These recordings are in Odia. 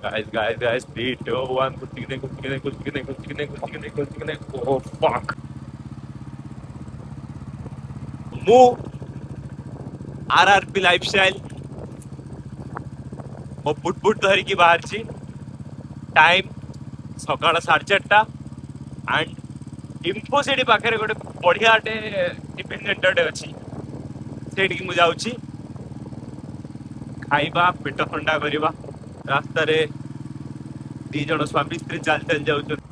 Guys, guys, guys, 3, 2, 1, कुछ नहीं, कुछ नहीं, कुछ नहीं, कुछ नहीं, कुछ नहीं, कुछ नहीं, oh fuck। ମୁଁ ଆରଆରପି ଲାଇଫଷ୍ଟାଇଲ ମୋ ବୁଟ ବୁଟ ଧରିକି ବାହାରିଛି। ଟାଇମ୍ ସକାଳ 4:30 ଆଣ୍ଡ ଇନଫୋସିଟି ପାଖରେ ଗୋଟେ ବଢିଆଟେ ଟିଫିନ ସେଣ୍ଟରଟେ ଅଛି, ସେଇଠିକି ମୁଁ ଯାଉଛି ଖାଇବା, ପେଟ ଥଣ୍ଡା କରିବା। ରାସ୍ତାରେ ଦି ଜଣ ସ୍ୱାମୀ ସ୍ତ୍ରୀ ଚାଲି ଚାଲି ଯାଉଛନ୍ତି।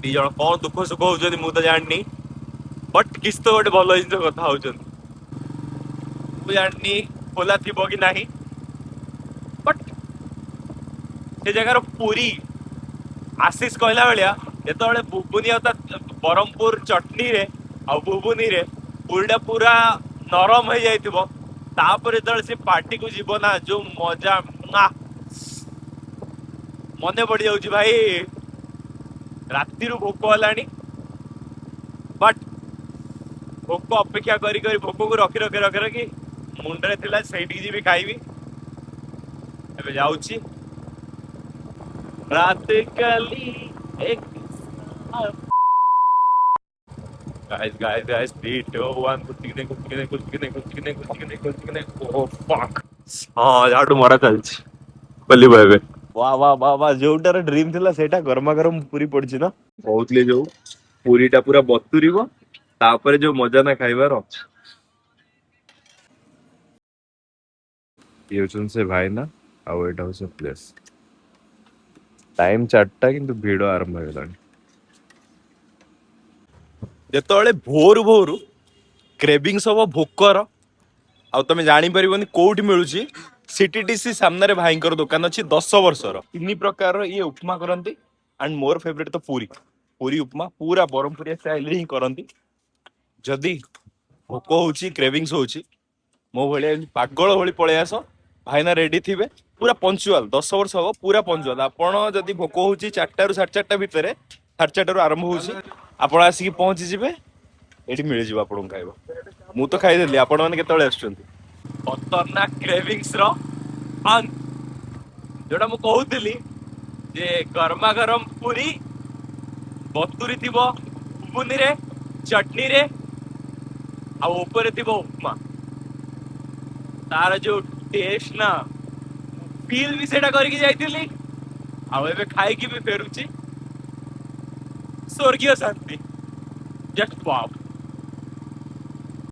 ଦି ଜଣ କଣ ଦୁଃଖ ସୁଖ ହଉଛନ୍ତି ମୁଁ ତ ଜାଣିନି, ବଟ୍ କିଛି ତ ଗୋଟେ ଭଲ ଜିନିଷ କଥା ହଉଛନ୍ତି। ମୁଁ ଜାଣିନି ଖୋଲା ଥିବ କି ନାହିଁ, ବଟ୍ ସେ ଜାଗାର ପୁରୀ ଆଶିଷ କହିଲା ଭଳିଆ ଯେତେବେଳେ ବୁବୁନି ଆଉ ତା ବ୍ରହ୍ମପୁର ଚଟନୀରେ ଆଉ ବୁବୁନିରେ ପୁରୀଟା ପୁରା ନରମ ହେଇଯାଇଥିବ, ତାପରେ ଯେତେବେଳେ ସେ ପାର୍ଟିକୁ ଯିବ ନା, ଯୋଉ ମଜା ନା ମନେ ପଡିଯାଉଛି ଭାଇ। ରାତିରୁ ଭୋକ ହେଲାଣି, ବଟ୍ ଭୋକ ଅପେକ୍ଷା କରି କରି ଭୋକକୁ ରଖି ରଖି ରଖି ରଖି ମୁଣ୍ଡରେ ଥିଲା ସେଇଠିକି ଯିବି ଖାଇବି। ଏବେ ଯାଉଛି। ରାତ କଲି ଏକ। Guys, guys, guys, 3, 2, 1, कुछ नहीं, कुछ नहीं, कुछ नहीं, कुछ नहीं, कुछ नहीं, कुछ नहीं, oh fuck। ହଁ, ଝାଡୁ ମରା ଚାଲିଛି, ଖୋଲିବ ଏବେ। ବା ବା ବା ବା, ଯୋଉଟାର ଡ୍ରିମ୍ ଥିଲା ସେଇଟା ଗରମା ଗରମ ପୁରୀ ପଡିଛି ନା। କହୁଥିଲି ଯୋଉ ପୁରୀଟା ପୁରା ବତୁରିବ, ତାପରେ ଯୋଉ ମଜା ନା ଖାଇବାର। ଇଏ ହଉଛନ୍ତି ସେ ଭାଇନା ଆଉ ଏଇଟା ହଉଛି ପ୍ଲେସ୍। ଟାଇମ୍ 4ଟା, କିନ୍ତୁ ଭିଡ ଆରମ୍ଭ ହେଇଗଲାଣି। ଯେତେବେଳେ ଭୋରୁ ଭୋରୁ କ୍ରେଭିଂସ୍ ହବ ଭୋକର, ଆଉ ତମେ ଜାଣିପାରିବନି କୋଉଠି ମିଳୁଛି, ସିଟିଟିସି ସାମ୍ନାରେ ଭାଇଙ୍କର ଦୋକାନ ଅଛି 10 ବର୍ଷର। 3 ପ୍ରକାରର ଇଏ ଉପମା କରନ୍ତି ଆଣ୍ଡ ମୋର ଫେଭରେଟ ତ ପୁରୀ। ପୁରୀ ଉପମା ପୁରା ବ୍ରହ୍ମପୁରିଆ ଷ୍ଟାଇଲରେ ହିଁ କରନ୍ତି। ଯଦି ଭୋକ ହଉଛି, କ୍ରେଭିଂସ୍ ହଉଛି, ମୋ ଭଳିଆ ଏମିତି ପାଗଳ ଭଳି ପଳେଇ ଆସ, ଭାଇନା ରେଡି ଥିବେ, ପୁରା ପଞ୍ଚୁଆଲ। 10 ବର୍ଷ ହବ, ପୁରା ପଞ୍ଚୁଆଲ। ଆପଣ ଯଦି ଭୋକ ହଉଛି 4ଟାରୁ 4:30 ଭିତରେ, 4:30ରୁ ଆରମ୍ଭ ହଉଛି, ଆପଣ ଆସିକି ପହଞ୍ଚିଯିବେ, ଏଠି ମିଳିଯିବ ଆପଣଙ୍କୁ ଖାଇବା। ମୁଁ ତ ଖାଇଦେଲି, ଆପଣମାନେ କେତେବେଳେ ଆସୁଛନ୍ତି? ଖତରନାକ କ୍ରେଭିଂସ୍ ର ଯୋଉଟା ମୁଁ କହୁଥିଲି ଯେ ଗରମା ଗରମ ପୁରୀ ବତୁରି ଥିବ ଘୁଗୁନିରେ, ଚଟନୀରେ, ଆଉ ଉପରେ ଥିବ ଉପମା, ତାର ଯୋଉ ଟେଷ୍ଟ ନା, ଫିଲ୍ ବି ସେଇଟା କରିକି ଯାଇଥିଲି, ଆଉ ଏବେ ଖାଇକି ବି ଫେରୁଛି। ସ୍ୱର୍ଗୀୟ ଶାନ୍ତି, ଜଷ୍ଟ ୱାଓ।